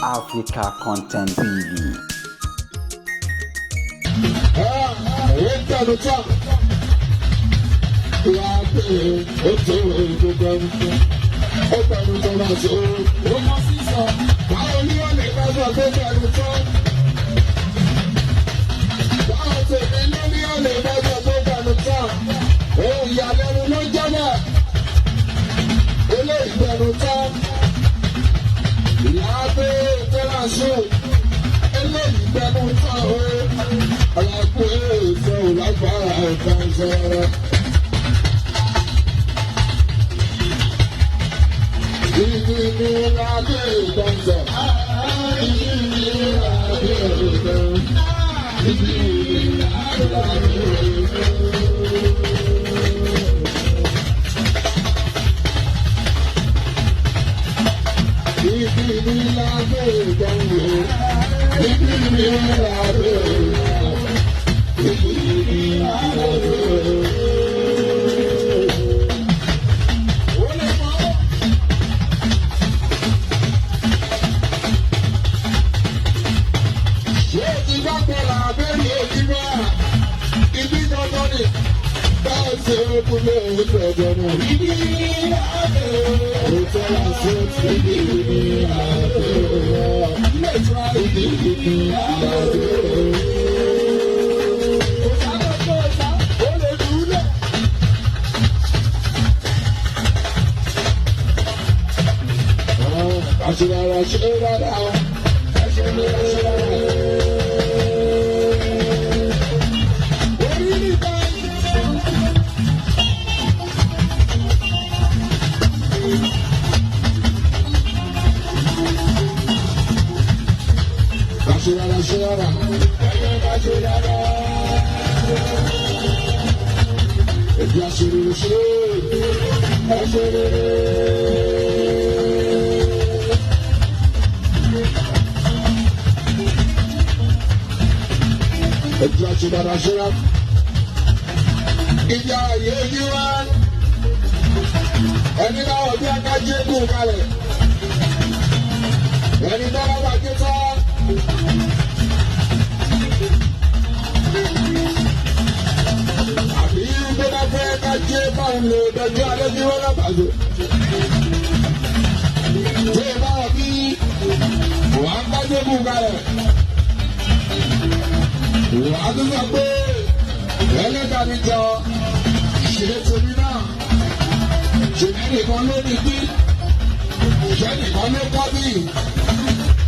Africa Content TV. Ìyàlẹ́nu ló jẹ́ náà, eléyìí gbẹ̀rù tán, ìyá tẹ́lá sùn, eléyìí gbẹ̀rù tán o, ọ̀làkùn èèfẹ́ ò lágbára ẹ̀ka ìṣẹ̀rẹ̀. Ibi ní lábẹ́ ìgbọ̀nsẹ̀, ibi ní lábẹ́ ìgbọ̀nsẹ̀, ibi ní lábẹ́ ìgbọ̀nsẹ̀. Ibi ní lábẹ́ ìgbọ̀nsẹ̀, ibi ní lábẹ́ ìgbọ̀nsẹ̀, ibi ní lábẹ́ ìgbọ̀nsẹ̀. Ṣé ti bá bọ̀lá abẹ́rẹ́ òjì wá? Ibi dandan ni. Báwo ṣe é kúlẹ̀ ojú ọjọ́ náà? Ibi lábẹ́ òtọ́ àṣẹ ibi lábẹ́ ilé ìtura ibi lábẹ́. Àṣìlára ṣe rárá. Àṣìlára ṣe rárá. Orí níta. Àṣìlára ṣe rárá. Ṣe rárá. Èdè àṣírí ṣe àṣírí. Èdè àṣírí ṣe rárá. Ìjà yéé wá. Ẹni náà bí akájé kù kalẹ̀. Ẹni náà bá ké tán. Àbí tó bá fẹ́ kájé báwọn lè dọjú alẹ́ bí wọ́n lábàzọ́. Tí ẹ bá wà bí wàá kájé kù kalẹ̀. Wàá tún sọ pé ẹlẹ́dàá mi jọ ṣe tèmi náà. Ṣe ẹnìkan ló ní bí? Ṣé ẹnìkan ló kọ́ bí?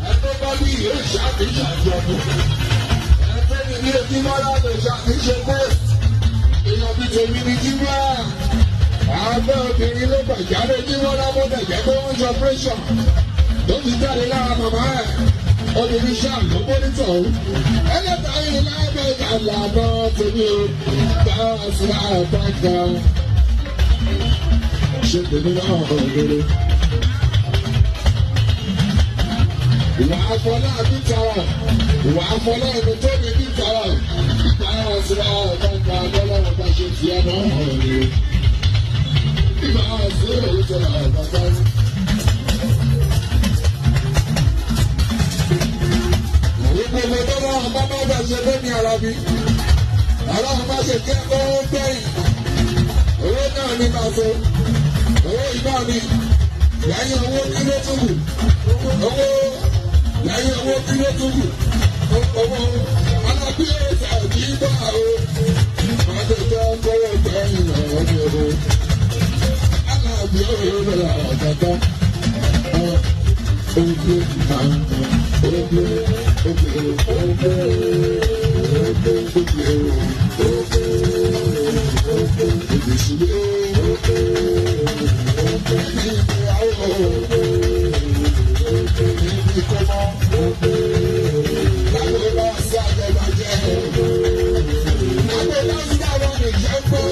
Ẹni tó kọ́ bí yóò ṣàfihàn àjọ̀dún. Ẹni tó ní ní etí mọ́lá lè ṣàfihàn pé èèyàn bíi tèmi ní jíwá. Abẹ́ obìnrin ló gbàjáde jíwọ́lá bó tẹ̀ jẹ́ pé wọ́n ṣe operation. Tó ti jáde lára màmá ẹ̀. Obìnrin ṣáà ló bónítọ̀ o. Ẹlẹ́ta yìí lábẹ́ ìlànà tèmi o. Bá a sì àbájá. Ṣé tèmi náà rere? Ìwà afọlá bí tara, ìwà afọlá ẹni tó ní bí tara, bá a sì àbájá bọ́lá bá ṣe tiẹ̀ náà rere. Ìbá a sì òótọ́ àbájá. Gbogbo tó bá wọn bá bá bá ṣe lónìí ara bí. Ọlọ́run bá ṣe kí ẹ̀kọ́ ó gbẹ̀yìn. Owó náà ní máa so. Owó ìbá mi. Lẹ́yìn owó kí ló tún kù? Owó lẹ́yìn owó kí ló tún kù? Owó alábí ọ̀sẹ̀ kì í bá o. Máa tó tẹ́ kọ́wọ́ gbẹ̀yìn ọ̀rọ̀ mi o. Alábí ọ̀rọ̀ ọ̀gàgà. Ogun ogun ogun ogun ogun ogun ìṣúlẹ̀ ìgbéyàwó ìkọ́mọ́ láwọn lọ sí àjẹbàjẹ́ láwọn lọ sí àwọn ìjẹ́pọ̀.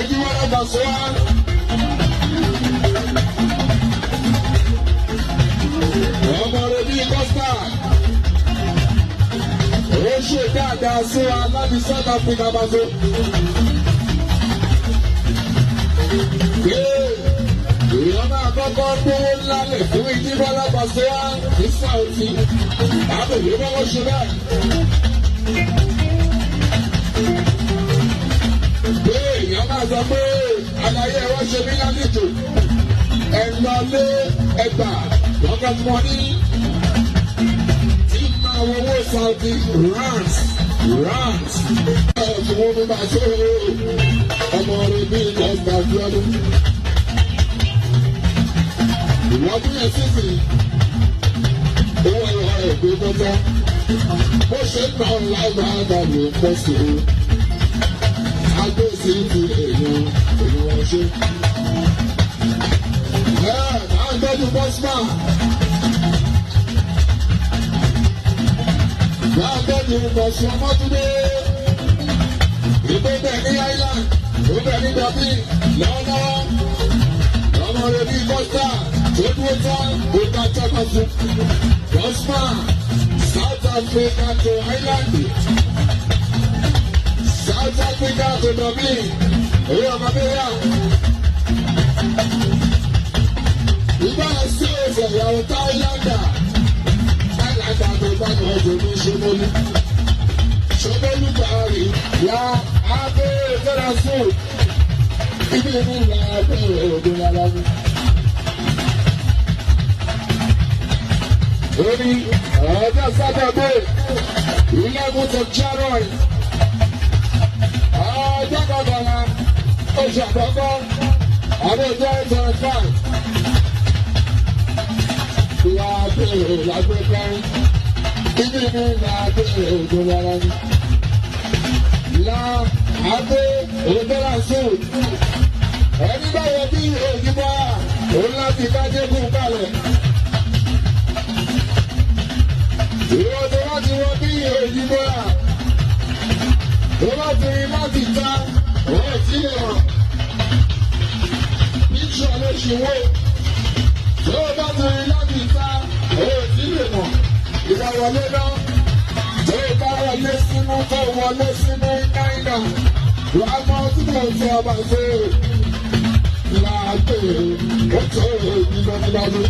Ojúmọ́lá Pasuma. Ọmọ rẹ̀ bíi Costa. Ó ṣe dáadáa sí wa láti South Africa Paso. Èèyàn máa kọ́kọ́ gbówó ńlá lẹ̀ fún Ìjíbọ́lá Pasuma ní Sáùtì. Àbẹ̀wò bọ́wọ́ ṣe bẹ́ẹ̀. Pé èèyàn máa sọ pé àlàyé ẹ̀rọ ṣe mí lálejò. Ẹ lọ lé ẹgbà lọ́kàn tí wọ́n ní. Tí máa wo owó Saudi rands rands. Ẹ tí wọ́n fi máa ṣe ọmọ rẹ̀ bí ọgbà dúró. Ìwọ́n tún yẹ sísì owó ẹ̀rọ rẹ̀ gbé tọ́tọ́. Bó ṣe ń nà lágbàdà ló ń pọ̀ sí i. Agbóòsì ti èèyàn èèyàn wọn ṣe. Ẹ máa ń tọ́jú bọ́sùmá. Máa ń tọ́jú bọ̀sùn ọmọdúndé. Ìgbó bẹ̀ ní Island, ó bẹ̀ ní Dublin lọ́wọ́lọ́wọ́. Ọmọ rẹ̀ bí Costa tó dúró tán, ó dá tọ́ka fún. Bọ́sùmá, South Africa to Ireland. South Africa to Dublin. Èyí ọmọ mi yá. Ìgbà sí òfò ìyàwó Táíláńdà. Táíláńdà tó bá ní ọjọ́ ní Ṣomolu. Ṣomolu Buhari ya abẹ́ ìtọ́ra fún. Ibi ní ìlà abẹ́ ògùn aláwọ̀. Ó ní ọjọ́ Sátọ̀dé, 11th of January, ọjọ́ kọkànlá oṣù àkọ́kọ́ ọdún 2025. Ìyá abẹ́rẹ́ lágbẹ́fẹ́, ibi ní ìlà abẹ́rẹ́ ògùn lára ni. La abẹ́ òdọ́là sùn. Ẹni báwo bí òyìnbó òun láti kájé kú kalẹ̀. Ìwọ tó bá ti wọ bí òyìnbó à. Tó bá ti rí láti ta, òun ti lè hàn. Píṣọ̀ ló ṣe wó. Tó bá ti rí láti ta, òun ti lè mọ̀. Ìwà wọlé náà. Tó bá wọlé sínú tó wọlé sínú náírà. Wàá mọ tí mò ń sọ ọba ṣe. Láàpẹ̀ ó tó ìgbìmọ̀ nígbàdí.